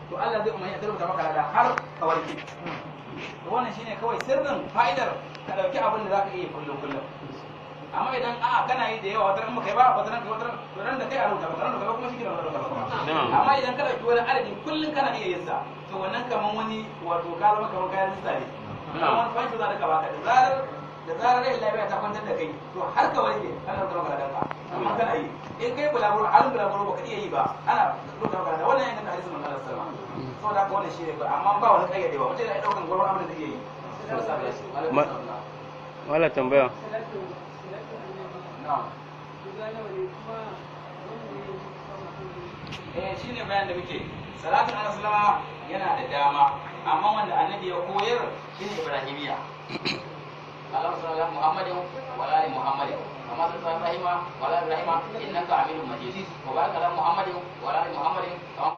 To Allah zai umarni a rubuta maka lada har ka warke. To wannan shine kawai sirrin fa'idar ka dauki abin da zaka iya kullum kullum. Amma idan a'a kana yi da yawa, wata ran baka yi ba, wata ran kai, wata ran, to ran da kai a rubuta maka, ran da kai ba kuma shi ke da rubuta maka. Amma idan ka dauki wani adadi kullum kana iya yin sa, to wannan kaman wani wato ka zama kaman kayan lista ne, kamar wani fashi za ka baka da zarar rai lafiya ta kwantar da kai, to har ka warke ana rubuta maka ladanka. Amma kana yi, in kai bulaguro, halin bulaguro baka iya yi ba, ana rubuta maka ladan. Wannan yana da hadisin manzon Allah sallallahu alaihi wasallam. Saboda haka wannan shine kawai, amma ba wani kayyadewa, mutum yana daukan gwargwaron abin da zai iya yi. Wala tambaya. Na'am. Eh, shine bayan da muke, salatin annabi sallama yana da dama, amma wanda annabi ya koyar shine ibrahimiya: Allahumma salli ala Muhammadin wa ala ali Muhammadin kama sallaita ala Ibrahima wa ala ali Ibrahima innaka Hamidum Majid, wa barik ala Muhammadin wa ala ali Muhammadin kama